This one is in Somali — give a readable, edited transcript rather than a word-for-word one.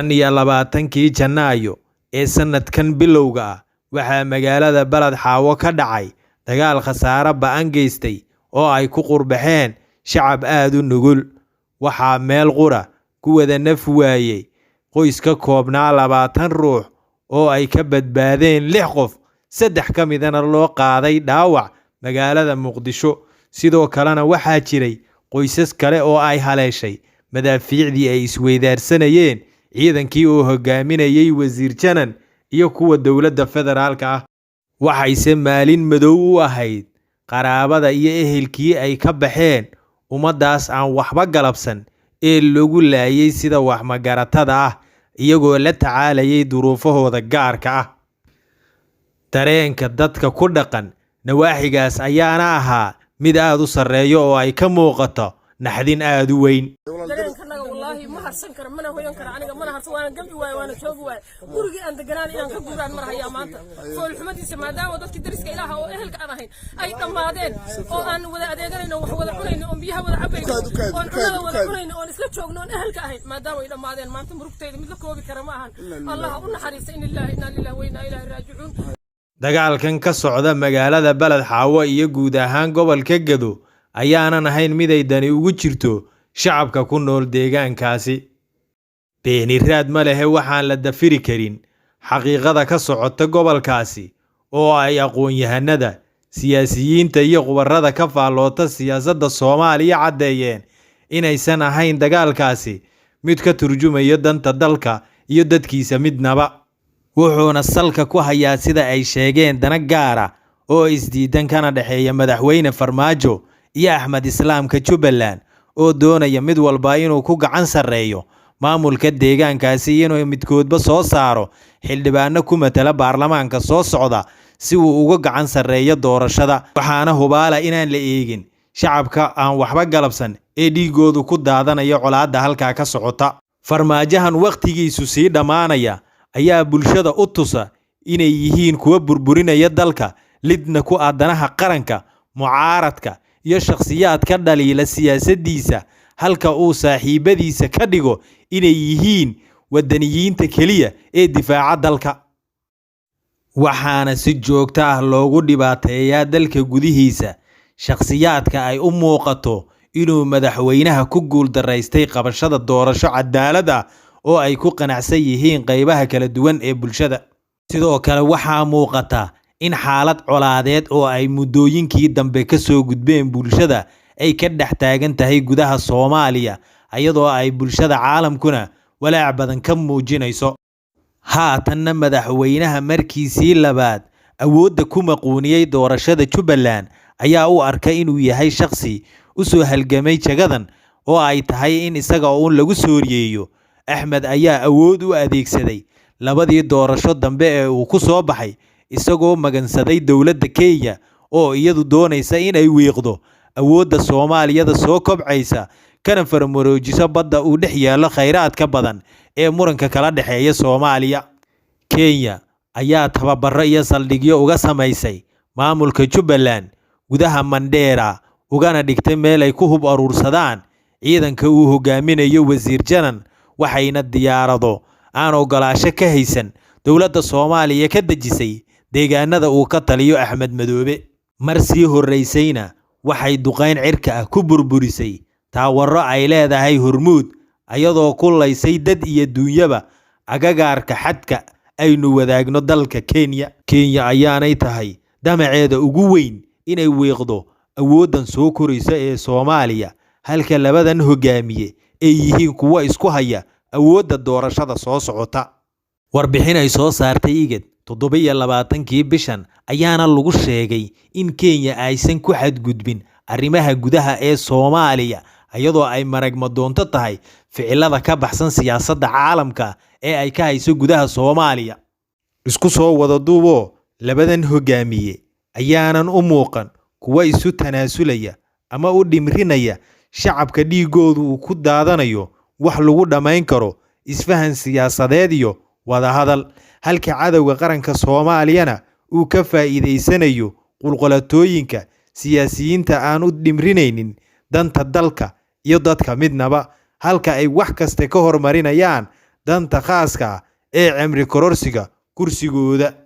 25-kii Janaayo ee sanadkan bilowga ah waxaa magaalada Balad Xaawo ka dhacay dagaal khasaare ba'an geystay oo ay ku qurbaxeen shacab aad u nugul. Waxaa meel qura ku wada naf waayay qoys ka koobnaa 20 ruux oo ay ka badbaadeen 6 qof, 3 ka midana loo qaaday dhaawac magaalada Muqdisho. Sidoo kalena waxaa jiray qoysas kale oo ay haleeshay madaafiicdii ay isweydaarsanayeen ciidankii uu hogaaminayay Wasiir Janan iyo kuwa dowladda federaalka ah. Waxayse maalin madow u ahayd qaraabada iyo ehelkii ay ka baxeen ummaddaas aan waxba galabsan ee lagu laayay sida wax magaratada ah, iyagoo la tacaalayay duruufahooda gaarka ah. Dareenka dadka ku dhaqan nawaaxigaas ayaana ahaa mid aad u sarreeya oo ay ka muuqato naxdin aad u weyn. Dareenkanaga wallaahi ma harsan karo, mana hoyan karo aniga, mana harsan, waana gambi waaye, waana joogi waaye. Gurigii aan deganaan inaan ka guuraan mar hayaa maanta foolxumadiisa, maadaama dadkii dariska ilaaha oo ehelka aan ahayn ay dhammaadeen, oo aan wada adeeganayno, wax wada cunayno, oon biyaha wada cabayno, oon cunada wada cunayno, oon isla joogno, oon ehelka ahayn, maadaama ay dhammaadeen, maanta murugtayda mid la koobi kara ma ahan. Allaha u naxariista. In lillahi, inna lillahi wa inna ilaahi raajicuun. Dagaalkan ka socda magaalada Balad Xaawo iyo guud ahaan gobolka Gedo ayaanan ahayn mid ay dani ugu jirto shacabka ku nool deegaankaasi. Beeni raad ma lehe waxaan la dafiri karin xaqiiqada ka socota gobolkaasi oo ay aqoon-yahanada, siyaasiyiinta iyo khubarada ka faalloota siyaasadda Soomaaliya caddeeyeen inaysan ahayn dagaalkaasi mid ka turjumaya danta dalka iyo dadkiisa midnaba. Wuxuuna salka ku hayaa, sida ay sheegeen, dana gaar ah oo isdiidan kana dhexeeya Madaxweyne Farmaajo iyo Axmed Islaamka Jubbaland, oo doonaya mid walba inuu ku gacan sarreeyo maamulka deegaankaasi, inuu midkoodba soo saaro xildhibaano ku matala baarlamaanka soo socda si uu uga gacan sarreeyo doorashada. Waxaana hubaala inaan la eegin shacabka aan waxba galabsan ee dhiigoodu ku daadanayo colaadda halkaa ka socota. Farmaajahan wakhtigiisu sii dhammaanaya ayaa bulshada u tusa inay yihiin kuwa burburinaya dalka, lidna ku ah danaha qaranka, mucaaradka iyo shakhsiyaadka dhaliila siyaasaddiisa, halka uu saaxiibadiisa ka dhigo inay yihiin wadaniyiinta keliya ee difaaca dalka. Waxaana si joogto ah loogu dhibaateeyaa dalka gudihiisa shakhsiyaadka ay u muuqato inuu madaxweynaha ku guuldareystay qabashada doorasho cadaalad ah oo ay ku qanacsan yihiin qaybaha kala duwan ee bulshada. Sidoo kale waxaa muuqata in xaalad colaadeed oo ay muddooyinkii dambe ka soo gudbeen bulshada ay ka dhex taagan tahay gudaha Soomaaliya, iyadoo ay bulshada caalamkuna walaac badan ka muujinayso. Haatanna madaxweynaha markiisii labaad awoodda ku maquuniyay doorashada Jubbaland ayaa u arka inuu yahay shakhsi u soo halgamay jagadan oo ay tahay in isaga uun lagu sooriyeeyo. Axmed ayaa awood u adeegsaday labadii doorasho dambe ee uu ku soo baxay, isagoo magansaday dowladda Kenya oo iyadu doonaysa in ay wiiqdo awoodda Soomaaliyada soo kobcaysa, kana farmaroojiso badda uu dhex yaallo kheyraadka badan ee muranka kala dhexeeya Soomaaliya. Kenya ayaa tababaro iyo saldhigyo uga samaysay maamulka Jubbaland gudaha Mandheera, ugana dhigtay meel ay ku hub aruursadaan ciidanka uu hogaaminayo Wasiir Janan, waxayna diyaarado aan ogolaansho ka haysan dowladda Soomaaliya ka dejisay deegaanada uu ka taliyo Axmed Madoobe. Mar sii horreysayna waxay duqeyn cirka ah ku burburisay taawaro ay leedahay Hormuud, iyadoo ku laysay dad iyo duunyaba agagaarka xadka aynu wadaagno dalka Kenya. Kenya ayaanay tahay damaceeda ugu weyn inay wiiqdo awooddan soo koraysa ee Soomaaliya, halka labadan hogaamiye ay yihiin kuwo isku haya awoodda doorashada soo socota. Warbixin ay soo saartay IGAD 27-kii bishan ayaana lagu sheegay in Kenya aysan ku xadgudbin arrimaha gudaha ee Soomaaliya, iyadoo ay marag madoonto tahay ficilada ka baxsan siyaasadda caalamka ee ay ka hayso gudaha Soomaaliya. Isku soo wada duuboo, labadan hogaamiye ayaanan u muuqan kuwo isu tanaasulaya ama u dhimrinaya shacabka dhiigoodu uu ku daadanayo wax lagu dhammayn karo isfahan siyaasadeed iyo wadahadal, halka cadowga qaranka Soomaaliyana uu ka faa'iideysanayo qulqulatooyinka siyaasiyiinta aan u dhimrinaynin danta dalka iyo dadka midnaba, halka ay wax kasta ka hormarinayaan. danta khaaska ah ee cimri kororsiga kursigooda.